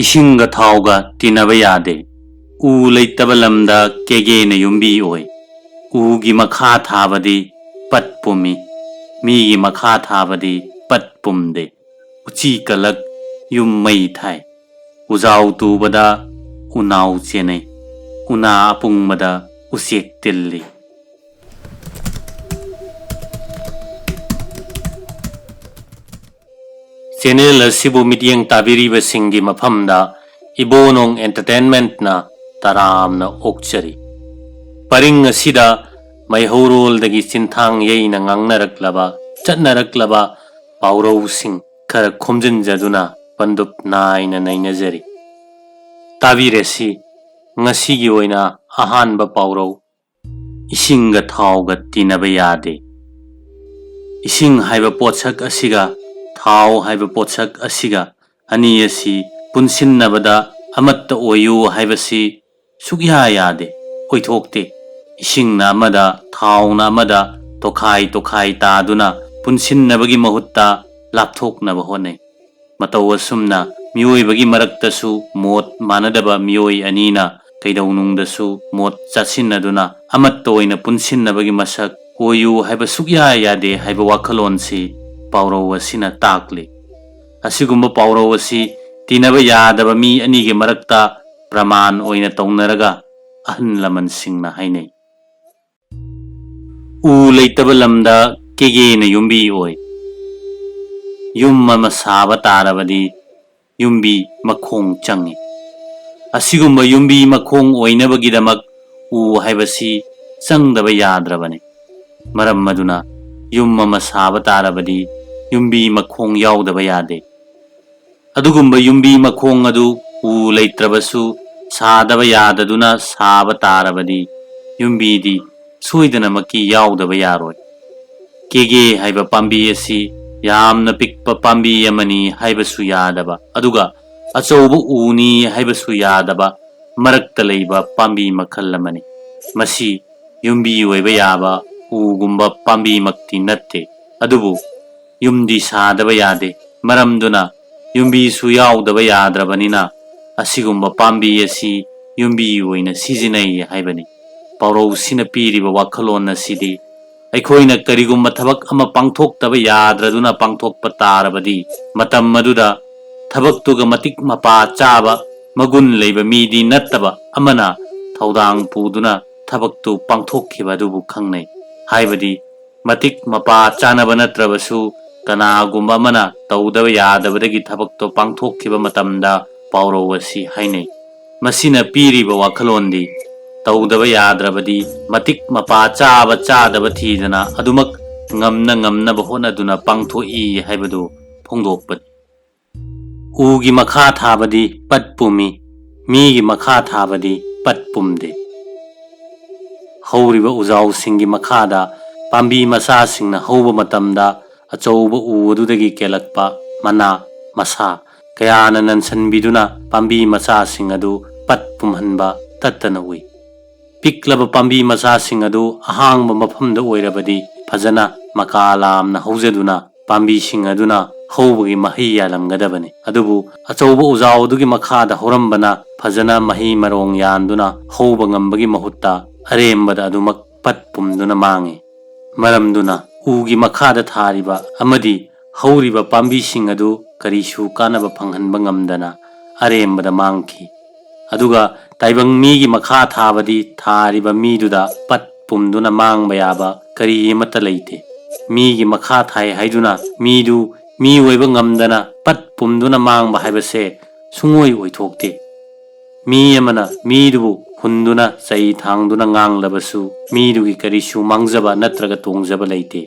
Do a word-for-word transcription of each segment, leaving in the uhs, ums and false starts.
ꯏꯁꯤꯡꯒ ꯊꯥꯎꯒ ꯇꯤꯟꯅꯕ ꯌꯥꯗꯦ꯫ ꯎ ꯂꯩꯇꯕ ꯂꯝꯗ ꯀꯦꯒꯦꯅ ꯌꯨꯝꯕꯤ ꯑꯣꯏ꯫ ꯎꯒꯤ ꯃꯈꯥ ꯊꯥꯕꯗꯤ ꯄꯠ ꯄꯨꯝꯃꯤ꯫ ꯃꯤꯒꯤ ꯃꯈꯥ ꯊꯥꯕꯗꯤ ꯄꯠ ꯄꯨꯝꯗꯦ꯫ ꯎꯆꯤ ꯀꯂꯛ ꯌꯨꯝ ꯃꯩ ꯊꯥꯏ꯫ ꯎꯖꯥꯎ ꯇꯨꯕꯗ ꯎꯅꯥꯎ ꯆꯦꯟꯅꯩ꯫ ꯎꯅꯥ ꯑꯄꯨꯡꯕꯗ ꯎꯆꯦꯛ ꯇꯤꯜꯂꯤ꯫ ꯆꯦꯅꯦꯜ ꯑꯁꯤꯕꯨ ꯃꯤꯠꯌꯦꯡ ꯇꯥꯕꯤꯔꯤꯕꯁꯤꯡꯒꯤ ꯃꯐꯝꯗ ꯏꯕꯣꯅꯣꯡ ꯑꯦꯟꯇꯔꯇꯦꯟꯃꯦꯟꯠꯅ ꯇꯔꯥꯝꯅ ꯑꯣꯛꯆꯔꯤ꯫ ꯄꯔꯤꯡ ꯑꯁꯤꯗ ꯃꯩꯍꯧꯔꯣꯜꯗꯒꯤ ꯆꯤꯟꯊꯥꯡ ꯌꯩꯅ ꯉꯥꯡꯅꯔꯛꯂꯕ, ꯆꯠꯅꯔꯛꯂꯕ ꯄꯥꯎꯔꯧꯁꯤꯡ ꯈꯔ ꯈꯣꯝꯖꯤꯟꯖꯗꯨꯅ ꯄꯟꯗꯨꯞ ꯅꯥꯏꯅ ꯅꯩꯅꯖꯔꯤ꯫ ꯇꯥꯕꯤꯔꯁꯤ ꯉꯁꯤꯒꯤ ꯑꯣꯏꯅ ꯑꯍꯥꯟꯕ ꯄꯥꯎꯔꯧ, ꯏꯁꯤꯡꯒ ꯊꯥꯎꯒ ꯇꯤꯟꯅꯕ ꯌꯥꯗꯦ꯫ ꯏꯁꯤꯡ ꯍꯥꯏꯕ ꯄꯣꯠꯁꯛ ꯑꯁꯤꯒ ꯊꯥꯎ ꯍꯥꯏꯕ ꯄꯣꯠꯁꯛ ꯑꯁꯤꯒ ꯑꯅꯤ ꯑꯁꯤ ꯄꯨꯟꯁꯤꯟꯅꯕꯗ ꯑꯃꯠꯇ ꯑꯣꯏꯌꯨ ꯍꯥꯏꯕꯁꯤ ꯁꯨꯛꯌꯥ ꯌꯥꯗꯦ, ꯑꯣꯏꯊꯣꯛꯇꯦ꯫ ꯏꯁꯤꯡꯅ ꯑꯃꯗ, ꯊꯥꯎꯅ ꯑꯃꯗ ꯇꯣꯈꯥꯏ ꯇꯣꯈꯥꯏ ꯇꯥꯗꯨꯅ ꯄꯨꯟꯁꯤꯟꯅꯕꯒꯤ ꯃꯍꯨꯠꯇ ꯂꯥꯞꯊꯣꯛꯅꯕ ꯍꯣꯠꯅꯩ꯫ ꯃꯇꯧ ꯑꯁꯨꯝꯅ ꯃꯤꯑꯣꯏꯕꯒꯤ ꯃꯔꯛꯇꯁꯨ ꯃꯣꯠ ꯃꯥꯟꯅꯗꯕ ꯃꯤꯑꯣꯏ ꯑꯅꯤꯅ ꯀꯩꯗꯧꯅꯨꯡꯗꯁꯨ ꯃꯣꯠ ꯆꯥꯁꯤꯟꯅꯗꯨꯅ ꯑꯃꯠꯇ ꯑꯣꯏꯅ ꯄꯨꯟꯁꯤꯟꯅꯕꯒꯤ ꯃꯁꯛ ꯑꯣꯏꯌꯨ ꯍꯥꯏꯕ ꯁꯨꯛꯌꯥ ꯌꯥꯗꯦ ꯍꯥꯏꯕ ꯋꯥꯈꯜꯂꯣꯟꯁꯤ ꯄꯥꯎꯔꯧ ꯑꯁꯤꯅ ꯇꯥꯛꯂꯤ꯫ ꯑꯁꯤꯒꯨꯝꯕ ꯄꯥꯎꯔꯧ ꯑꯁꯤ ꯇꯤꯟꯅꯕ ꯌꯥꯗꯕ ꯃꯤ ꯑꯅꯤꯒꯤ ꯃꯔꯛꯇ ꯄ꯭ꯔꯃꯥꯟ ꯑꯣꯏꯅ ꯇꯧꯅꯔꯒ ꯑꯍꯜ ꯂꯃꯟꯁꯤꯡꯅ ꯍꯥꯏꯅꯩ꯫ ꯎ ꯂꯩꯇꯕ ꯂꯝꯗ ꯀꯦꯒꯦꯅ ꯌꯨꯝꯕꯤ ꯑꯣꯏ꯫ ꯌꯨꯝ ꯑꯃ ꯁꯥꯕ ꯇꯥꯔꯕꯗꯤ ꯌꯨꯝꯕꯤ ꯃꯈꯣꯡ ꯆꯪꯏ꯫ ꯑꯁꯤꯒꯨꯝꯕ ꯌꯨꯝꯕꯤ ꯃꯈꯣꯡ ꯑꯣꯏꯅꯕꯒꯤꯗꯃꯛ ꯎ ꯍꯥꯏꯕꯁꯤ ꯆꯪꯗꯕ ꯌꯥꯗ꯭ꯔꯕꯅꯤ꯫ ꯃꯔꯝ ꯑꯗꯨꯅ ꯌꯨꯝ ꯑꯃ ꯁꯥꯕ ꯇꯥꯔꯕꯗꯤ ꯌꯨꯝꯕꯤ ꯃꯈꯣꯡ ꯌꯥꯎꯗꯕ ꯌꯥꯗꯦ꯫ ꯑꯗꯨꯒꯨꯝꯕ ꯌꯨꯝꯕꯤ ꯃꯈꯣꯡ ꯑꯗꯨ ꯎ ꯂꯩꯇ꯭ꯔꯕꯁꯨ ꯁꯥꯗꯕ ꯌꯥꯗꯗꯨꯅ ꯁꯥꯕ ꯇꯥꯔꯕꯗꯤ ꯌꯨꯝꯕꯤꯗꯤ ꯁꯣꯏꯗꯅꯃꯛꯀꯤ ꯌꯥꯎꯗꯕ ꯌꯥꯔꯣꯏ꯫ ꯀꯦꯒꯦ ꯍꯥꯏꯕ ꯄꯥꯝꯕꯤ ꯑꯁꯤ ꯌꯥꯝꯅ ꯄꯤꯛꯄ ꯄꯥꯝꯕꯤ ꯑꯃꯅꯤ ꯍꯥꯏꯕꯁꯨ ꯌꯥꯗꯕ, ꯑꯗꯨꯒ ꯑꯆꯧꯕ ꯎꯅꯤ ꯍꯥꯏꯕꯁꯨ ꯌꯥꯗꯕ ꯃꯔꯛꯇ ꯂꯩꯕ ꯄꯥꯝꯕꯤ ꯃꯈꯜ ꯑꯃꯅꯤ꯫ ꯃꯁꯤ ꯌꯨꯝꯕꯤ ꯑꯣꯏꯕ ꯌꯥꯕ ꯎꯒꯨꯝꯕ ꯄꯥꯝꯕꯤꯃꯛꯇꯤ ꯅꯠꯇꯦ, ꯑꯗꯨꯕꯨ ꯌꯨꯝꯗꯤ ꯁꯥꯗꯕ ꯌꯥꯗꯦ꯫ ꯃꯔꯝꯗꯨꯅ ꯌꯨꯝꯕꯤꯁꯨ ꯌꯥꯎꯗꯕ ꯌꯥꯗ꯭ꯔꯕꯅꯤꯅ, ꯑꯁꯤꯒꯨꯝꯕ ꯄꯥꯝꯕꯤ ꯑꯁꯤ ꯌꯨꯝꯕꯤ ꯑꯣꯏꯅ ꯁꯤꯖꯤꯟꯅꯩ ꯍꯥꯏꯕꯅꯤ꯫ ꯄꯥꯎꯔꯧꯁꯤꯅ ꯄꯤꯔꯤꯕ ꯋꯥꯈꯜꯂꯣꯟ ꯑꯁꯤꯗꯤ, ꯑꯩꯈꯣꯏꯅ ꯀꯔꯤꯒꯨꯝꯕ ꯊꯕꯛ ꯑꯃ ꯄꯥꯡꯊꯣꯛꯇꯕ ꯌꯥꯗ꯭ꯔꯗꯨꯅ ꯄꯥꯡꯊꯣꯛꯄ ꯇꯥꯔꯕꯗꯤ, ꯃꯇꯝ ꯑꯗꯨꯗ ꯊꯕꯛꯇꯨꯒ ꯃꯇꯤꯛ ꯃꯄꯥ ꯆꯥꯕ, ꯃꯒꯨꯟ ꯂꯩꯕ ꯃꯤꯗꯤ ꯅꯠꯇꯕ ꯑꯃꯅ ꯊꯧꯗꯥꯡ ꯄꯨꯗꯨꯅ ꯊꯕꯛꯇꯨ ꯄꯥꯡꯊꯣꯛꯈꯤꯕ ꯑꯗꯨꯕꯨ ꯈꯪꯅꯩ꯫ ꯍꯥꯏꯕꯗꯤ, ꯃꯇꯤꯛ ꯃꯄꯥ ꯆꯥꯅꯕ ꯅꯠꯇ꯭ꯔꯕꯁꯨ, ꯀꯅꯥꯒꯨꯝꯕ ꯑꯃꯅ ꯇꯧꯗꯕ ꯌꯥꯗꯕꯗꯒꯤ ꯊꯕꯛꯇꯣ ꯄꯥꯡꯊꯣꯛꯈꯤꯕ ꯃꯇꯝꯗ ꯄꯥꯎꯔꯧ ꯑꯁꯤ ꯍꯥꯏꯅꯩ꯫ ꯃꯁꯤꯅ ꯄꯤꯔꯤꯕ ꯋꯥꯈꯜꯂꯣꯟꯗꯤ, ꯇꯧꯗꯕ ꯌꯥꯗ꯭ꯔꯕꯗꯤ ꯃꯇꯤꯛ ꯃꯄꯥ ꯆꯥꯕ ꯆꯥꯗꯕ ꯊꯤꯗꯅ ꯑꯗꯨꯃꯛ ꯉꯝꯅ ꯉꯝꯅꯕ ꯍꯣꯠꯅꯗꯨꯅ ꯄꯥꯡꯊꯣꯛꯏ ꯍꯥꯏꯕꯗꯨ ꯐꯣꯡꯗꯣꯛꯄꯅꯤ꯫ ꯎꯒꯤ ꯃꯈꯥ ꯊꯥꯕꯗꯤ ꯄꯠ ꯄꯨꯝꯃꯤ, ꯃꯤꯒꯤ ꯃꯈꯥ ꯊꯥꯕꯗꯤ ꯄꯠ ꯄꯨꯝꯗꯦ꯫ ꯍꯧꯔꯤꯕ ꯎꯖꯥꯎꯁꯤꯡꯒꯤ ꯃꯈꯥꯗ ꯄꯥꯝꯕꯤ ꯃꯆꯥꯁꯤꯡꯅ ꯍꯧꯕ ꯃꯇꯝꯗ, ꯑꯆꯧꯕ ꯎ ꯑꯗꯨꯗꯒꯤ ꯀꯦꯜꯂꯛꯄ ꯃꯅꯥ, ꯃꯁꯥ ꯀꯌꯥꯅ ꯅꯟꯁꯟꯕꯤꯗꯨꯅ ꯄꯥꯝꯕꯤ ꯃꯆꯥꯁꯤꯡ ꯑꯗꯨ ꯄꯠ ꯄꯨꯝꯍꯟꯕ ꯇꯠꯇꯅ ꯎꯏ꯫ ꯄꯤꯛꯂꯕ ꯄꯥꯝꯕꯤ ꯃꯆꯥꯁꯤꯡ ꯑꯗꯨ ꯑꯍꯥꯡꯕ ꯃꯐꯝꯗ ꯑꯣꯏꯔꯕꯗꯤ, ꯐꯖꯅ ꯃꯀꯥ ꯂꯥꯝꯅ ꯍꯧꯖꯗꯨꯅ ꯄꯥꯝꯕꯤꯁꯤꯡ ꯑꯗꯨꯅ ꯍꯧꯕꯒꯤ ꯃꯍꯩ ꯌꯥꯜꯂꯝꯒꯗꯕꯅꯤ꯫ ꯑꯗꯨꯕꯨ ꯑꯆꯧꯕ ꯎꯖꯥꯎ ꯑꯗꯨꯒꯤ ꯃꯈꯥꯗ ꯍꯧꯔꯝꯕꯅ ꯐꯖꯅ ꯃꯍꯩ ꯃꯔꯣꯡ ꯌꯥꯟꯗꯨꯅ ꯍꯧꯕ ꯉꯝꯕꯒꯤ ꯃꯍꯨꯠꯇ, ꯑꯔꯦꯝꯕꯗ ꯑꯗꯨꯃꯛ ꯄꯠ ꯄꯨꯝꯗꯨꯅ ꯃꯥꯡꯏ꯫ ꯃꯔꯝꯗꯨꯅ ꯎꯒꯤ ꯃꯈꯥꯗ ꯊꯥꯔꯤꯕ ꯑꯃꯗꯤ ꯍꯧꯔꯤꯕ ꯄꯥꯝꯕꯤꯁꯤꯡ ꯑꯗꯨ ꯀꯔꯤꯁꯨ ꯀꯥꯟꯅꯕ ꯐꯪꯍꯟꯕ ꯉꯝꯗꯅ ꯑꯔꯦꯝꯕꯗ ꯃꯥꯡꯈꯤ꯫ ꯑꯗꯨꯒ ꯇꯥꯏꯕꯪ ꯃꯤꯒꯤ ꯃꯈꯥ ꯊꯥꯕꯗꯤ ꯊꯥꯔꯤꯕ ꯃꯤꯗꯨꯗ ꯄꯠ ꯄꯨꯝꯗꯨꯅ ꯃꯥꯡꯕ ꯌꯥꯕ ꯀꯔꯤ ꯑꯃꯠꯇ ꯂꯩꯇꯦ꯫ ꯃꯤꯒꯤ ꯃꯈꯥ ꯊꯥꯏ ꯍꯥꯏꯗꯨꯅ ꯃꯤꯗꯨ ꯃꯤ ꯑꯣꯏꯕ ꯉꯝꯗꯅ ꯄꯠ ꯄꯨꯝꯗꯨꯅ ꯃꯥꯡꯕ ꯍꯥꯏꯕꯁꯦ ꯁꯨꯡꯑꯣꯏ ꯑꯣꯏꯊꯣꯛꯇꯦ꯫ ꯃꯤ ꯑꯃꯅ ꯃꯤꯗꯨꯕꯨ ꯍꯨꯟꯗꯨꯅ ꯆꯩ ꯊꯥꯡꯗꯨꯅ ꯉꯥꯡꯂꯕꯁꯨ, ꯃꯤꯗꯨꯒꯤ ꯀꯔꯤꯁꯨ ꯃꯥꯡꯖꯕ ꯅꯠꯇ꯭ꯔꯒ ꯇꯣꯡꯖꯕ ꯂꯩꯇꯦ꯫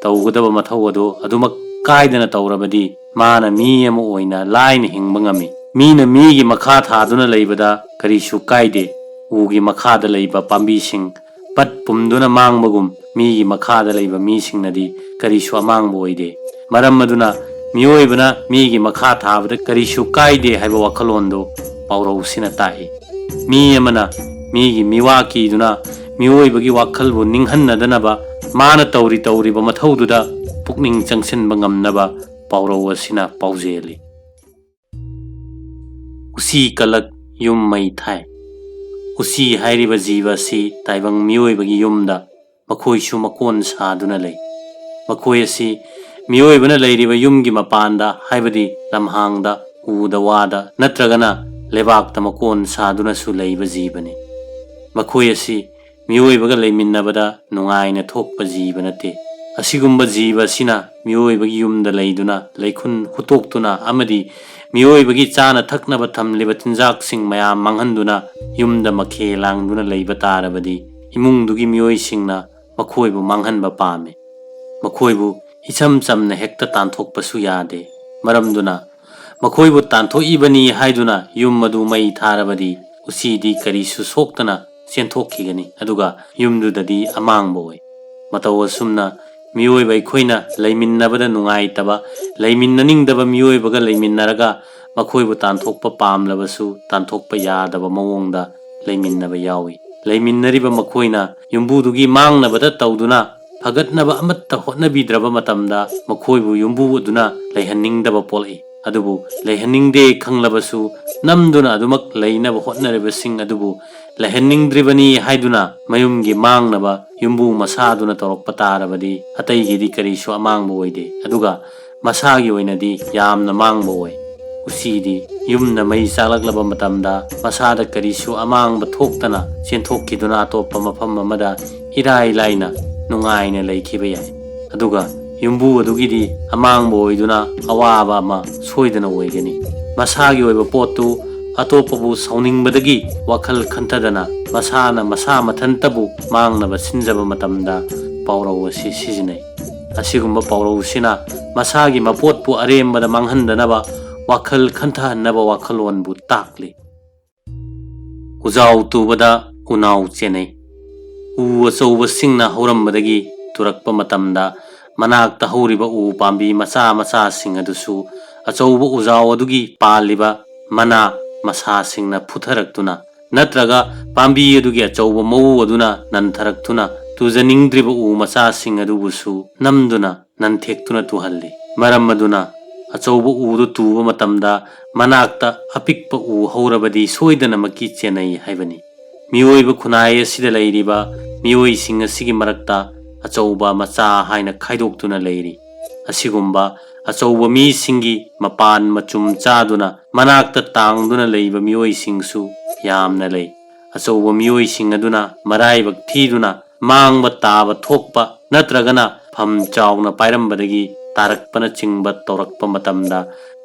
ꯇꯧꯒꯗꯕ ꯃꯊꯧ ꯑꯗꯨ ꯑꯗꯨꯃꯛ ꯀꯥꯏꯗꯅ ꯇꯧꯔꯕꯗꯤ, ꯃꯥꯅ ꯃꯤ ꯑꯃ ꯑꯣꯏꯅ ꯂꯥꯏꯅ ꯍꯤꯡꯕ ꯉꯝꯃꯤ꯫ ꯃꯤꯅ ꯃꯤꯒꯤ ꯃꯈꯥ ꯊꯥꯗꯨꯅ ꯂꯩꯕꯗ ꯀꯔꯤꯁꯨ ꯀꯥꯏꯗꯦ꯫ ꯎꯒꯤ ꯃꯈꯥꯗ ꯂꯩꯕ ꯄꯥꯝꯕꯤꯁꯤꯡ ꯄꯠ ꯄꯨꯝꯗꯨꯅ ꯃꯥꯡꯕꯒꯨꯝ, ꯃꯤꯒꯤ ꯃꯈꯥꯗ ꯂꯩꯕ ꯃꯤꯁꯤꯡꯅꯗꯤ ꯀꯔꯤꯁꯨ ꯑꯃꯥꯡꯕ ꯑꯣꯏꯗꯦ꯫ ꯃꯔꯝ ꯑꯗꯨꯅ, ꯃꯤꯑꯣꯏꯕꯅ ꯃꯤꯒꯤ ꯃꯈꯥ ꯊꯥꯕꯗ ꯀꯔꯤꯁꯨ ꯀꯥꯏꯗꯦ ꯍꯥꯏꯕ ꯋꯥꯈꯜꯂꯣꯟꯗꯨ ꯄꯥꯎꯔꯧꯁꯤꯅ ꯇꯥꯛꯏ꯫ ꯃꯤ ꯑꯃꯅ ꯃꯤꯒꯤ ꯃꯤꯋꯥ ꯀꯤꯗꯨꯅ ꯃꯤꯑꯣꯏꯕꯒꯤ ꯋꯥꯈꯜꯕꯨ ꯅꯤꯡꯍꯟꯅꯗꯅꯕ, ꯃꯥꯅ ꯇꯧꯔꯤ ꯇꯧꯔꯤꯕ ꯃꯊꯧꯗꯨꯗ ꯄꯨꯛꯅꯤꯡ ꯆꯪꯁꯤꯟꯕ ꯉꯝꯅꯕ ꯄꯥꯎꯔꯧ ꯑꯁꯤꯅ ꯄꯥꯎꯖꯦꯜꯂꯤ꯫ ꯎꯆꯤ ꯀꯂꯛ ꯌꯨꯝ ꯃꯩ ꯊꯥꯏ꯫ ꯎꯆꯤ ꯍꯥꯏꯔꯤꯕ ꯖꯤꯕ ꯑꯁꯤ ꯇꯥꯏꯕꯪ ꯃꯤꯑꯣꯏꯕꯒꯤ ꯌꯨꯝꯗ ꯃꯈꯣꯏꯁꯨ ꯃꯀꯣꯟ ꯁꯥꯗꯨꯅ ꯂꯩ꯫ ꯃꯈꯣꯏ ꯑꯁꯤ ꯃꯤꯑꯣꯏꯕꯅ ꯂꯩꯔꯤꯕ ꯌꯨꯝꯒꯤ ꯃꯄꯥꯟꯗ, ꯍꯥꯏꯕꯗꯤ ꯂꯝꯍꯥꯡꯗ, ꯎꯗ, ꯋꯥꯗ ꯅꯠꯇ꯭ꯔꯒꯅ ꯂꯩꯕꯥꯛꯇ ꯃꯀꯣꯟ ꯁꯥꯗꯨꯅꯁꯨ ꯂꯩꯕ ꯖꯤꯕꯅꯤ꯫ ꯃꯈꯣꯏ ꯑꯁꯤ ꯃꯤꯑꯣꯏꯕꯒ ꯂꯩꯃꯤꯟꯅꯕꯗ ꯅꯨꯡꯉꯥꯏꯅ ꯊꯣꯛꯄ ꯖꯤꯕ ꯅꯠꯇꯦ꯫ ꯑꯁꯤꯒꯨꯝꯕ ꯖꯤꯕ ꯑꯁꯤꯅ ꯃꯤꯑꯣꯏꯕꯒꯤ ꯌꯨꯝꯗ ꯂꯩꯗꯨꯅ, ꯂꯩꯈꯨꯟ ꯍꯨꯠꯇꯣꯛꯇꯨꯅ ꯑꯃꯗꯤ ꯃꯤꯑꯣꯏꯕꯒꯤ ꯆꯥꯅ ꯊꯛꯅꯕ ꯊꯝꯂꯤꯕ ꯆꯤꯟꯖꯥꯛꯁꯤꯡ ꯃꯌꯥꯝ ꯃꯥꯡꯍꯟꯗꯨꯅ ꯌꯨꯝꯗ ꯃꯈꯦ ꯂꯥꯡꯗꯨꯅ ꯂꯩꯕ ꯇꯥꯔꯕꯗꯤ, ꯏꯃꯨꯡꯗꯨꯒꯤ ꯃꯤꯑꯣꯏꯁꯤꯡꯅ ꯃꯈꯣꯏꯕꯨ ꯃꯥꯡꯍꯟꯕ ꯄꯥꯝꯃꯤ꯫ ꯃꯈꯣꯏꯕꯨ ꯏꯆꯝ ꯆꯝꯅ ꯍꯦꯛꯇ ꯇꯥꯟꯊꯣꯛꯄꯁꯨ ꯌꯥꯗꯦ꯫ ꯃꯔꯝꯗꯨꯅ ꯃꯈꯣꯏꯕꯨ ꯇꯥꯟꯊꯣꯛꯏꯕꯅꯤ ꯍꯥꯏꯗꯨꯅ ꯌꯨꯝ ꯑꯗꯨ ꯃꯩ ꯊꯥꯔꯕꯗꯤ, ꯎꯆꯤꯗꯤ ꯀꯔꯤꯁꯨ ꯁꯣꯛꯇꯅ ꯆꯦꯟꯊꯣꯛꯈꯤꯒꯅꯤ, ꯑꯗꯨꯒ ꯌꯨꯝꯗꯨꯗꯗꯤ ꯑꯃꯥꯡꯕ ꯑꯣꯏ꯫ ꯃꯇꯧ ꯑꯁꯨꯝꯅ ꯃꯤꯑꯣꯏꯕ ꯑꯩꯈꯣꯏꯅ ꯂꯩꯃꯤꯟꯅꯕꯗ ꯅꯨꯡꯉꯥꯏꯇꯕ, ꯂꯩꯃꯤꯟꯅꯅꯤꯡꯗꯕ ꯃꯤꯑꯣꯏꯕꯒ ꯂꯩꯃꯤꯟꯅꯔꯒ ꯃꯈꯣꯏꯕꯨ ꯇꯥꯟꯊꯣꯛꯄ ꯄꯥꯝꯂꯕꯁꯨ ꯇꯥꯟꯊꯣꯛꯄ ꯌꯥꯗꯕ ꯃꯑꯣꯡꯗ ꯂꯩꯃꯤꯟꯅꯕ ꯌꯥꯎꯏ꯫ ꯂꯩꯃꯤꯟꯅꯔꯤꯕ ꯃꯈꯣꯏꯅ ꯌꯨꯝꯕꯨꯗꯨꯒꯤ ꯃꯥꯡꯅꯕꯗ ꯇꯧꯗꯨꯅ ꯐꯒꯠꯅꯕ ꯑꯃꯠꯇ ꯍꯣꯠꯅꯕꯤꯗ꯭ꯔꯕ ꯃꯇꯝꯗ, ꯃꯈꯣꯏꯕꯨ ꯌꯨꯝꯕꯨ ꯑꯗꯨꯅ ꯂꯩꯍꯟꯅꯤꯡꯗꯕ ꯄꯣꯛꯂꯛꯏ꯫ ꯑꯗꯨꯕꯨ ꯂꯩꯍꯟꯅꯤꯡꯗꯦ ꯈꯪꯂꯕꯁꯨ, ꯅꯝꯗꯨꯅ ꯑꯗꯨꯃꯛ ꯂꯩꯅꯕ ꯍꯣꯠꯅꯔꯤꯕꯁꯤꯡ ꯑꯗꯨꯕꯨ ꯂꯩꯍꯟꯅꯤꯡꯗ꯭ꯔꯤꯕꯅꯤ ꯍꯥꯏꯗꯨꯅ ꯃꯌꯨꯝꯒꯤ ꯃꯥꯡꯅꯕ ꯌꯨꯝꯕꯨ ꯃꯁꯥꯗꯨꯅ ꯇꯧꯔꯛꯄ ꯇꯥꯔꯕꯗꯤ, ꯑꯇꯩꯒꯤꯗꯤ ꯀꯔꯤꯁꯨ ꯑꯃꯥꯡꯕ ꯑꯣꯏꯗꯦ, ꯑꯗꯨꯒ ꯃꯁꯥꯒꯤ ꯑꯣꯏꯅꯗꯤ ꯌꯥꯝꯅ ꯃꯥꯡꯕ ꯑꯣꯏ꯫ ꯎꯆꯤꯗꯤ ꯌꯨꯝꯅ ꯃꯩ ꯆꯥꯛꯂꯛꯂꯕ ꯃꯇꯝꯗ, ꯃꯁꯥꯗ ꯀꯔꯤꯁꯨ ꯑꯃꯥꯡꯕ ꯊꯣꯛꯇꯅ ꯆꯦꯟꯊꯣꯛꯈꯤꯗꯨꯅ ꯑꯇꯣꯞꯄ ꯃꯐꯝ ꯑꯃꯗ ꯏꯔꯥꯏ ꯂꯥꯏꯅ ꯅꯨꯡꯉꯥꯏꯅ ꯂꯩꯈꯤꯕ ꯌꯥꯏ꯫ ꯑꯗꯨꯒ ꯌꯨꯝꯕꯨ ꯑꯗꯨꯒꯤꯗꯤ ꯑꯃꯥꯡꯕ ꯑꯣꯏꯗꯨꯅ ꯑꯋꯥꯕ ꯑꯃ ꯁꯣꯏꯗꯅ ꯑꯣꯏꯒꯅꯤ꯫ ꯃꯁꯥꯒꯤ ꯑꯣꯏꯕ ꯄꯣꯠꯇꯨ ꯑꯇꯣꯞꯄꯕꯨ ꯁꯥꯎꯅꯤꯡꯕꯗꯒꯤ ꯋꯥꯈꯜ ꯈꯟꯊꯗꯅ, ꯃꯁꯥꯅ ꯃꯁꯥ ꯃꯊꯟꯇꯕꯨ ꯃꯥꯡꯅꯕ ꯁꯤꯟꯖꯕ ꯃꯇꯝꯗ ꯄꯥꯎꯔꯧ ꯑꯁꯤ ꯁꯤꯖꯤꯟꯅꯩ꯫ ꯑꯁꯤꯒꯨꯝꯕ ꯄꯥꯎꯔꯧꯁꯤꯅ ꯃꯁꯥꯒꯤ ꯃꯄꯣꯠꯄꯨ ꯑꯔꯦꯝꯕꯗ ꯃꯥꯡꯍꯟꯗꯅꯕ ꯋꯥꯈꯜ ꯈꯟꯊꯍꯟꯅꯕ ꯋꯥꯈꯜꯂꯣꯟꯕꯨ ꯇꯥꯛꯂꯤ꯫ ꯎꯖꯥꯎ ꯇꯨꯕꯗ ꯎꯅꯥꯎ ꯆꯦꯟꯅꯩ꯫ ꯎ ꯑꯆꯧꯕꯁꯤꯡꯅ ꯍꯧꯔꯝꯕꯗꯒꯤ ꯇꯨꯔꯛꯄ ꯃꯇꯝꯗ, ꯃꯅꯥꯛꯇ ꯍꯧꯔꯤꯕ ꯎ ꯄꯥꯝꯕꯤ ꯃꯆꯥ ꯃꯆꯥꯁꯤꯡ ꯑꯗꯨꯁꯨ ꯑꯆꯧꯕ ꯎꯖꯥꯎ ꯑꯗꯨꯒꯤ ꯄꯥꯜꯂꯤꯕ ꯃꯅꯥ ꯃꯁꯥꯁꯤꯡꯅ ꯐꯨꯊꯔꯛꯇꯨꯅ, ꯅꯠꯇ꯭ꯔꯒ ꯄꯥꯝꯕꯤ ꯑꯗꯨꯒꯤ ꯑꯆꯧꯕ ꯃꯎ ꯑꯗꯨꯅ ꯅꯟꯊꯔꯛꯇꯨꯅ, ꯇꯨꯖꯅꯤꯡꯗ꯭ꯔꯤꯕ ꯎ ꯃꯆꯥꯁꯤꯡ ꯑꯗꯨꯕꯨꯁꯨ ꯅꯝꯗꯨꯅ ꯅꯟꯊꯦꯛꯇꯨꯅ ꯇꯨꯍꯜꯂꯤ꯫ ꯃꯔꯝ ꯑꯗꯨꯅ ꯑꯆꯧꯕ ꯎꯗꯨ ꯇꯨꯕ ꯃꯇꯝꯗ ꯃꯅꯥꯛꯇ ꯑꯄꯤꯛꯄ ꯎ ꯍꯧꯔꯕꯗꯤ ꯁꯣꯏꯗꯅꯃꯛꯀꯤ ꯆꯦꯟꯅꯩ ꯍꯥꯏꯕꯅꯤ꯫ ꯃꯤꯑꯣꯏꯕ ꯈꯨꯟꯅꯥꯏ ꯑꯁꯤꯗ ꯂꯩꯔꯤꯕ ꯃꯤꯑꯣꯏꯁꯤꯡ ꯑꯁꯤꯒꯤ ꯃꯔꯛꯇ ꯑꯆꯧꯕ ꯃꯆꯥ ꯍꯥꯏꯅ ꯈꯥꯏꯗꯣꯛꯇꯨꯅ ꯂꯩꯔꯤ꯫ ꯑꯁꯤꯒꯨꯝꯕ ꯑꯆꯧꯕ ꯃꯤꯁꯤꯡꯒꯤ ꯃꯄꯥꯟ ꯃꯆꯨꯝ ꯆꯥꯗꯨꯅ ꯃꯅꯥꯛꯇ ꯇꯥꯡꯗꯨꯅ ꯂꯩꯕ ꯃꯤꯑꯣꯏꯁꯤꯡꯁꯨ ꯌꯥꯝꯅ ꯂꯩ꯫ ꯑꯆꯧꯕ ꯃꯤꯑꯣꯏꯁꯤꯡ ꯑꯗꯨꯅ ꯃꯔꯥꯏꯕꯛ ꯊꯤꯗꯨꯅ ꯃꯥꯡꯕ ꯇꯥꯕ ꯊꯣꯛꯄ ꯅꯠꯇ꯭ꯔꯒꯅ ꯐꯝ ꯆꯥꯎꯅ ꯄꯥꯏꯔꯝꯕꯗꯒꯤ ꯇꯥꯔꯛꯄꯅꯆꯤꯡꯕ ꯇꯧꯔꯛꯄ ꯃꯇꯝꯗ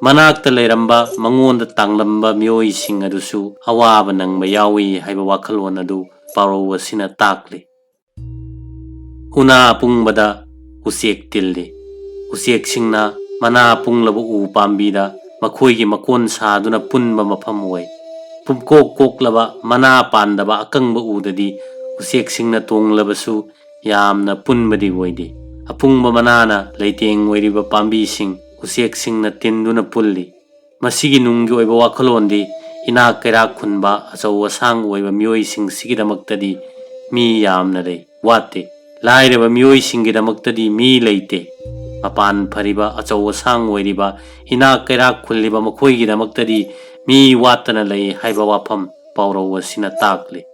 ꯃꯅꯥꯛꯇ ꯂꯩꯔꯝꯕ ꯃꯉꯣꯟꯗ ꯇꯥꯡꯂꯝꯕ ꯃꯤꯑꯣꯏꯁꯤꯡ ꯑꯗꯨꯁꯨ ꯑꯋꯥꯕ ꯅꯪꯕ ꯌꯥꯎꯏ ꯍꯥꯏꯕ ꯋꯥꯈꯜꯂꯣꯟ ꯑꯗꯨ ꯄꯥꯎꯔꯧ ꯑꯁꯤꯅ ꯇꯥꯛꯂꯤ꯫ ꯎꯅꯥ ꯄꯨꯡꯕꯗ ꯎꯆꯦꯛ ꯇꯤꯜꯂꯤ꯫ ꯎꯆꯦꯛꯁꯤꯡꯅ ꯃꯅꯥ ꯄꯨꯡꯂꯕ ꯎ ꯄꯥꯝꯕꯤꯗ ꯃꯈꯣꯏꯒꯤ ꯃꯀꯣꯟ ꯁꯥꯗꯨꯅ ꯄꯨꯟꯕ ꯃꯐꯝ ꯑꯣꯏ꯫ ꯄꯨꯝꯀꯣꯛ ꯀꯣꯛꯂꯕ ꯃꯅꯥ ꯄꯥꯟꯗꯕ ꯑꯀꯪꯕ ꯎꯗꯗꯤ ꯎꯆꯦꯛꯁꯤꯡꯅ ꯇꯣꯡꯂꯕꯁꯨ ꯌꯥꯝꯅ ꯄꯨꯟꯕꯗꯤ ꯑꯣꯏꯗꯦ꯫ ꯑꯄꯨꯡꯕ ꯃꯅꯥꯅ ꯂꯩꯇꯦꯡ ꯑꯣꯏꯔꯤꯕ ꯄꯥꯝꯕꯤꯁꯤꯡ ꯎꯆꯦꯛꯁꯤꯡꯅ ꯇꯤꯟꯗꯨꯅ ꯄꯨꯜꯂꯤ꯫ ꯃꯁꯤꯒꯤ ꯅꯨꯡꯒꯤ ꯑꯣꯏꯕ ꯋꯥꯈꯜꯂꯣꯟꯗꯤ ꯏꯅꯥꯛ ꯀꯩꯔꯥꯛ ꯈꯨꯟꯕ ꯑꯆꯧ ꯑꯁꯥꯡ ꯑꯣꯏꯕ ꯃꯤꯑꯣꯏꯁꯤꯡꯁꯤꯒꯤꯗꯃꯛꯇꯗꯤ ꯃꯤ ꯌꯥꯝꯅ ꯂꯩ, ꯋꯥꯠꯇꯦ꯫ ꯂꯥꯏꯔꯕ ꯃꯤꯑꯣꯏꯁꯤꯡꯒꯤꯗꯃꯛꯇꯗꯤ ꯃꯤ ꯂꯩꯇꯦ꯫ ꯃꯄꯥꯟ ꯐꯔꯤꯕ ꯑꯆꯧ ꯑꯁꯥꯡ ꯑꯣꯏꯔꯤꯕ ꯏꯅꯥꯛ ꯀꯩꯔꯥꯛ ꯈꯨꯜꯂꯤꯕ ꯃꯈꯣꯏꯒꯤꯗꯃꯛꯇꯗꯤ ꯃꯤ ꯋꯥꯠꯇꯅ ꯂꯩ ꯍꯥꯏꯕ ꯋꯥꯐꯝ ꯄꯥꯎꯔꯧ ꯑꯁꯤꯅ ꯇꯥꯛꯂꯤ꯫